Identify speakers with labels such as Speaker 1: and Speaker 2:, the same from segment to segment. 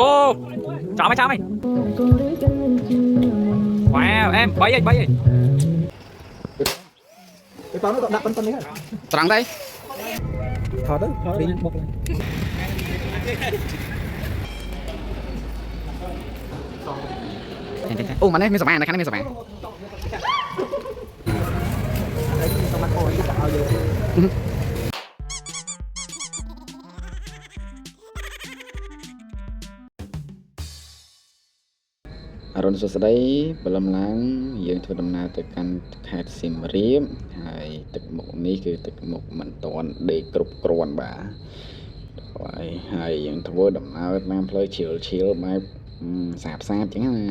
Speaker 1: អូចាំហើយចាំហើយវ៉ាវអែម3ហើយ3ហើយ
Speaker 2: ទៅតោះនោះដាក់ប៉ុណ្្នេះហើយ
Speaker 3: ត្រង់ទៅ
Speaker 2: ថតទៅថតបុក
Speaker 3: អូម៉ានេះមានសមានៅខាងនេះមានសមាអរុណសួស្តីព្រលឹមឡើងយើងធ្វើដំណើរទៅកាន់ខេត្តសៀមរាបហើយទឹកមុខនេះគឺទឹកមុខមិនទាន់ដេកគ្រប់គ្រាន់បាទហើយហើយយើងធ្វើដំណើរតាមផ្លូវជ្រៀលជ្រៀលបែបសាបសាបចឹងណា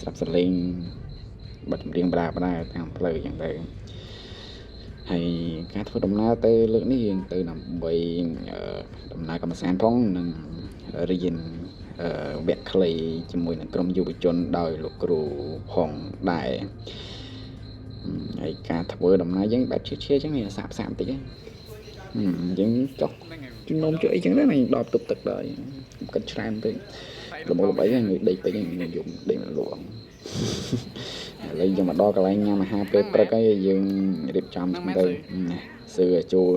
Speaker 3: ស្រាប់សលេងបទចម្រៀងបដាបដាតាមផ្លូវចឹងទៅហើយការធ្វើដំណើរទៅលើកនេះយើងទៅដើម្បីដំណើរកម្សាន្តផងនិងរៀន វគ្គខ្លីជាមួយនឹងក្រុមយុវជនដោយលោកគ្រូផងដែរហើយការធ្វើដំណើរយើងបែបឈៀៗចឹងវាសាបសាបបន្តិចហ្នឹងយើងចុះជំនុំជួយអីចឹងដែរដល់ទប់ទឹកដល់គិតច្រើនពេកល្មមល្បីហ្នឹងដេកពេកហ្នឹងយំដេកមិនលក់ឥឡូវយើងមកដល់កន្លែងញ៉ាំអាហារពេលព្រឹកហើយយើងរៀបចំទៅសឿចូល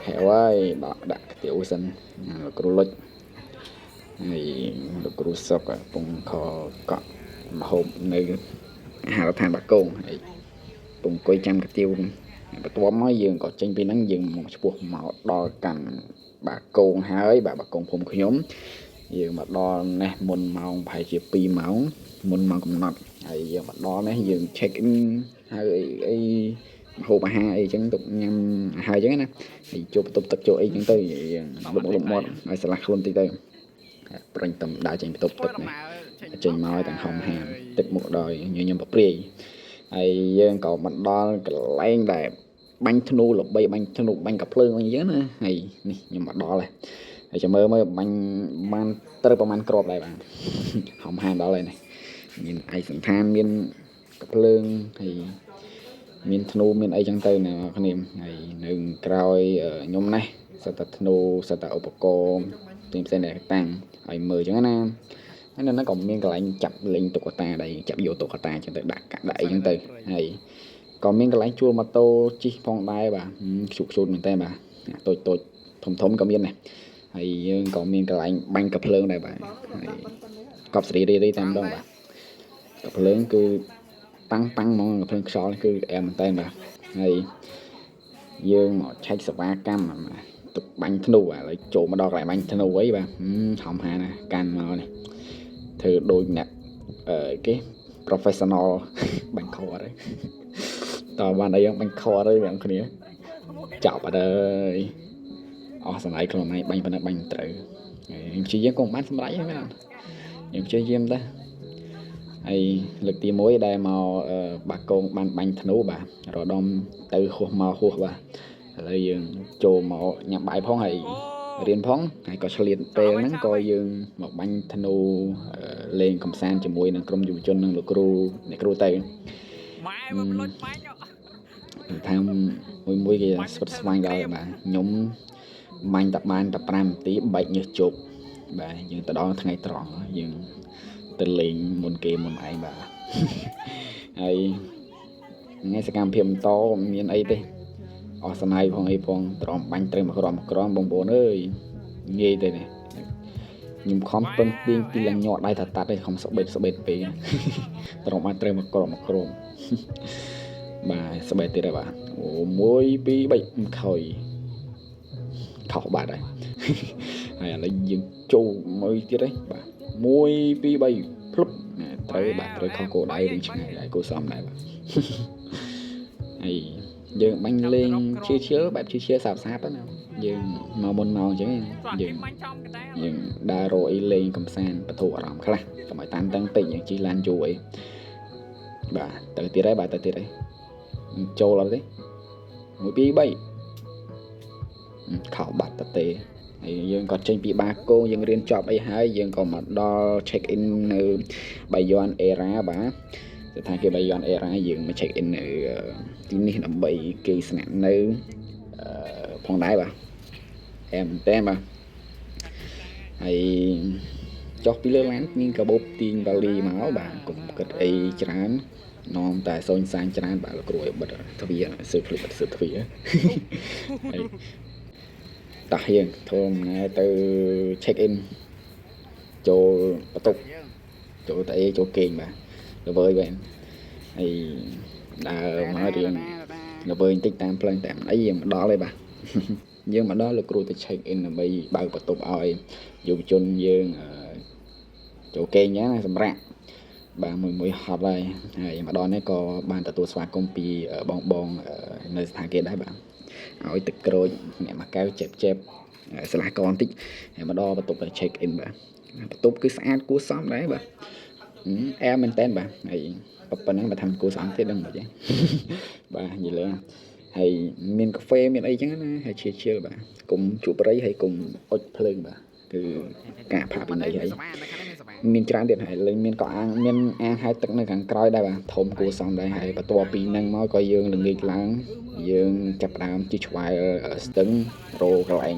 Speaker 3: ហើយដាក់កាទៀវសិនលោកគ្រូលុច ហើយលោកគ្រូសុកកំពុងខកក់ម្ហូបនៅអាហារដ្ឋានបាគងហើយកំពុងអង្គុយចាំកាទៀវបន្ទាប់មកយើងក៏ចេញពីហ្នឹងយើងមកឆ្ពោះមកដល់កាន់បាគងហើយបាទបាគងភូមិខ្ញុំយើងមកដល់នេះមុនម៉ោងប្រហែលជា2ម៉ោងមុនម៉ោងកំណត់ហើយយើងមកដល់នេះយើង check in ហើយអីម្ហូបអាហារអីចឹងទុកញ៉ាំហើយចឹងណាហើយចូលបន្ទប់ទឹកចូលអីចឹងទៅយើងលុបលុបមាត់ឲ្យស្រឡះខ្លួនតិចទៅ ប្រេញតំដើរចេញបន្ទប់ទឹកនេះចេញមកទាំងហំហាមទឹកមុខដោយញញឹមប្រព្រាយហើយយើងក៏មកដល់កន្លែងដែលបាញ់ធ្នូល្បីបាញ់ធ្នូបាញ់កាភ្លើងអីចឹងណាហើយនេះខ្ញុំមកដល់ហើយហើយចាំមើលមើលបាញ់បានត្រូវប្រហែលគ្រាប់ដែរបាទហំហាមដល់ហើយនេះមានឯកសន្តានមានកាភ្លើងហើយមានធ្នូមានអីចឹងទៅណាគ្នាហើយនៅក្រោយខ្ញុំនេះសិតតែធ្នូសិតតែឧបករណ៍ផ្សេងផ្សេងដែលតាំងឲ្យមើលចឹងណាហើយនៅហ្នឹងក៏មានកន្លែងចាប់លេងតុក្កតាដែរចាប់យកតុក្កតាចឹងទៅដាក់កាក់ដាក់អីចឹងទៅហើយក៏មានកន្លែងជួលម៉ូតូជិះផងដែរបាទខ្ជុកខ្ជួតមែនតើបាទតូចតូចធំធំក៏មានដែរហើយយើងក៏មានកន្លែងបាញ់កាភ្លើងដែរបាទហើយកប់សេរីរីតាមដងបាទកាភ្លើងគឺប៉ាំងប៉ាំងហ្មងកាភ្លើងខ្យល់គឺអែមមែនតើបាទហើយយើងមកឆែកសេវាកម្មបាទទុកបាញ់ធ្នូឥឡូវចូលមកដល់កន្លែងបាញ់ធ្នូអីបាទហំហាណាកាន់មកនេះធ្វើដូចអ្នកអឺគេ professional បាញ់ខអត់ហើយតើបានអីបាញ់ខអត់ហើយបងគ្នាចប់អត់ហើយអស់សម័យខ្លួនឯងបាញ់ប៉ុណ្ណឹងបាញ់មិនត្រូវហើយព្យាយាមក៏មិនបានសម្រេចហ្នឹងមែនយើងព្យាយាមដែរហើយលើកទី1ដែលមកបាគងបានបាញ់ធ្នូបាទរដំទៅហួសមកហួសបាទឥឡូវយើងចូលមកញ៉ាំបាយផងហើយរៀនផងហើយក៏ឆ្លៀតពេលហ្នឹងក៏យើងមកបាញ់ធ្នូលេងកំសាន្តជាមួយនឹងក្រុមយុវជននិងលោកគ្រូអ្នកគ្រូទៅ
Speaker 1: ម៉ែបើប្លុចបាញ់
Speaker 3: ថាមួយមួយគេស្វិតស្វាញដល់បាទខ្ញុំបាញ់តែបានតែ5នាទីបែកញើសជោគបាទយើងទៅដល់ថ្ងៃត្រង់យើងទៅលេងមុនគេមុនឯងបាទហើយថ្ងៃសកម្មភាពបន្តមានអីទេអស់សម័យផងអីផងទ្រាំបាញ់ត្រូវមកក្រមក្រមបងប្អូនអើយងាយទេនេះខ្ញុំខំពឹងទាញពីឡើងញាក់ដៃថាតាត់ឯងខំស្បេតស្បេតពេកទ្រាំបានត្រូវមកក្រមមកក្រមបាទស្បេតទៀតហើយបាទអូ1 2 3ខុយខុសបាត់ហើយហើយឥឡូវយើងចូលមួយទៀតហើយបាទ1 2 3ភ្លុបត្រូវបាទត្រូវខុសគោលដៅរៀងឆ្ងាយដែរគោសមដែរបាទហើយយើងបាញ់លេងឈៀឈៀបែបឈៀឈៀសាបសាបណាយើងមកមុនមកអញ្ចឹងយើង
Speaker 1: បាញ់ចំកតា
Speaker 3: យើងដើររកអីលេងកំសាន្តបន្ធូរអារម្មណ៍ខ្លះកុំឲ្យតានតឹងពេកយើងជិះឡានយូរអីបាទទៅទៀតហើយបាទទៅទៀតហើយចូលអត់ទេ1 2 3ខោបាត់តទេហើយយើងក៏ចេញពីបាគងយើងរៀនចប់អីហើយយើងក៏មកដល់ check in នៅបាយ័នអេរ៉ាបាទស្ថានភាពបាយ័នអេរ៉ាយើងមក check in នៅទីនេះដើម្បីគេស្នាក់នៅផងដែរបាទអែមតែបាទ ហើយចុះពីលើឡានមានកាបូបទាញវ៉ាលីមកបាទកុំគិតអីច្រើននាំតែសូនសាញច្រើនបាទលោកគ្រូឲ្យបិទទ្វារសើភ្លេចបិទសើទ្វារហើយតោះយើងធ្វើដំណើរទៅ check in ចូលបន្ទប់ចូលទៅអីចូលគេងបាទល្វើយបាទហើយដើរមករៀងល្វើយបន្តិចតាមផ្លូវតែមិនអីយើងមកដល់ទេបាទ យើងមកដល់លោកគ្រូទៅ check in ដើម្បីបើកបន្ទប់ឲ្យយុវជនយើងចូលគេងណាសម្រាប់បាទមួយមួយហត់ហើយហើយមកដល់នេះក៏បានទទួលស្វាគមន៍ពីបងបងនៅស្ថានភាពដែរបាទឲ្យទឹកក្រូចអ្នកមកកែវចែបចែបស្លាកបន្តិចហើយមកដល់បន្ទប់ទៅ check in បាទបន្ទប់គឺស្អាតគួរសមដែរបាទអែមែនតើបាទហើយប៉ុណ្ណឹងបើថាមិនគួរសមទៀតដឹងមិនទេបាទនិយាយលើហើយមានកាហ្វេមានអីចឹងណាហើយឈៀឈៀលបាទគុំជក់ប្រៃហើយកុំអុចភ្លើងបាទគឺការផាកពិន័យហើយមានច្រើនទៀតហើយលេងមានកអាងមានអាងហែលទឹកនៅខាងក្រោយដែរបាទធំគួរសមដែរហើយបន្ទាប់ពីហ្នឹងមកក៏យើងល្ងាចឡើងយើងចាប់ផ្ដើមជិះឆ្វែលស្ទឹងរកកន្លែង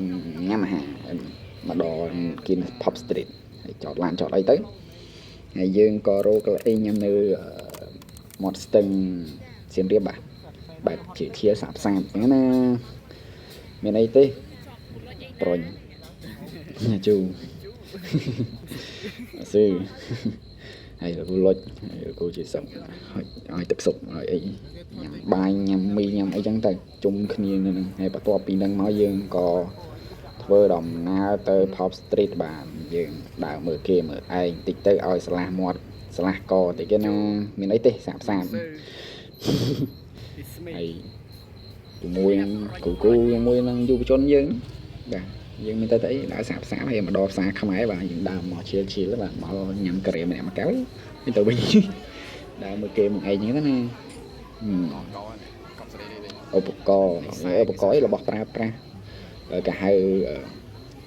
Speaker 3: ញ៉ាំអាហារមកដល់គៀន Pub Street ហើយចតឡានចតអីទៅហើយយើងក៏រកកន្លែងញ៉ាំនៅមាត់ស្ទឹងសៀមរាបបាទបែបជាធាសាបសាបហ្នឹងណាមានអីទេប្រុញជូស៊ឺហើយលោកគ្រូលុចហើយលោកគ្រូជាសុកឲ្យទឹកស៊ុបឲ្យអីញ៉ាំបាយញ៉ាំមីញ៉ាំអីចឹងទៅជុំគ្នានៅហ្នឹងហើយបន្ទាប់ពីហ្នឹងមកយើងក៏ធ្វើដំណើរទៅ Pub Street បាទយើងដើរមើលគេមើលឯងតិចទៅឲ្យស្លាស់មាត់ស្លាស់កតិចគេណាមានអីទេសាបសាបហើយជាមួយនឹងគ្រូគ្រូជាមួយនឹងយុវជនយើងបាទយើងមានតែទៅអីដើរសាបសាបហើយមកដល់ផ្សារខ្មែរបាទយើងដើរមកឈៀលឈៀលបាទមកញ៉ាំការ៉េម្នាក់មកកៅទៅវិញដើរមើលគេមកឯងហ្នឹងណាឧបករណ៍ឧបករណ៍អីរបស់ប្រើប្រាស់គេហៅ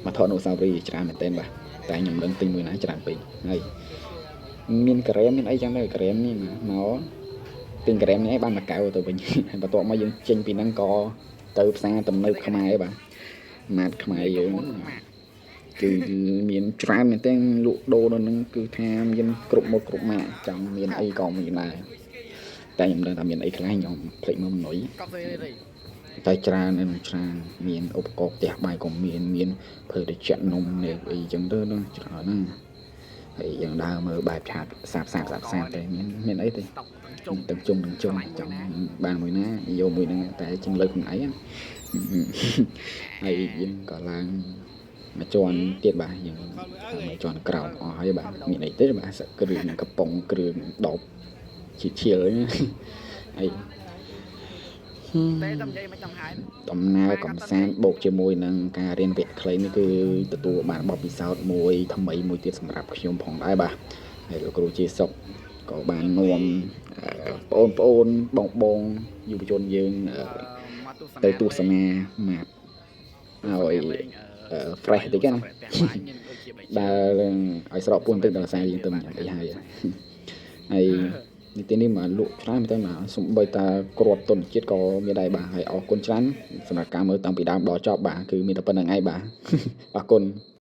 Speaker 3: មកថតអនុស្សាវរីយ៍ច្រើនមែនទែនបាទតែខ្ញុំមិនដឹងទិញមួយណាច្រើនពេកហើយមានការ៉េមមានអីចឹងដែរការ៉េមនេះមកទិញការ៉េមនេះឯងបានមួយកែវទៅវិញហើយបន្ទាប់មកយើងចេញពីហ្នឹងក៏ទៅផ្សារទំនើបខ្មែរបាទម៉ាតខ្មែរយើងគឺមានច្រើនមែនទែនលក់ដូរនៅហ្នឹងគឺថាមានគ្រប់មុខគ្រប់ម៉ាកចង់មានអីក៏មានដែរតែខ្ញុំដឹងថាមានអីខ្លះខ្ញុំភ្លេចមើលមនុយតែច្រើននៅច្រើនមានឧបករណ៍ផ្ទះបាយក៏មានមានភេសជ្ជៈនំនេះអីចឹងទៅណាច្រើនណាស់ហើយយើងដើរមើលបែបឆាតសាបសាបសាបសាបតែមានមានអីទេទាំងជុំទាំងជុំចង់បានមួយណាយកមួយហ្នឹងតែជាងលើខ្លួនឯងហើយយើងក៏ឡើងមួយជាន់ទៀតបាទយើងមួយជាន់ក្រោមអស់ហើយបាទមានអីទេបាទសគ្រឿងកំប៉ុងគ្រឿងដបជាឈៀលហើយ
Speaker 1: តែតែនិយាយមិនចង់ហើយ
Speaker 3: ដំណើរកំសាន្តបូកជាមួយនឹងការរៀនវគ្គខ្លីនេះគឺទទួលបានបទពិសោធន៍មួយថ្មីមួយទៀតសម្រាប់ខ្ញុំផងដែរបាទហើយលោកគ្រូជាសុកក៏បាននាំបងប្អូនបងបងយុវជនយើងទៅទស្សនាម៉ាប់ឲ្យ fresh តិចណាដើរឲ្យស្រកពួនតិចដល់សារយើងទៅញ៉ាំអីហើយហើយនេះទីនេះមកលក់ច្រើនមែនតើបាទសំបីតាគ្រាប់តុនជាតិក៏មានដែរបាទហើយអរគុណច្រើនសម្រាប់ការមើលតាំងពីដើមដល់ចប់បាទគឺមានតែប៉ុណ្្នឹងឯងបាទអរគុណ។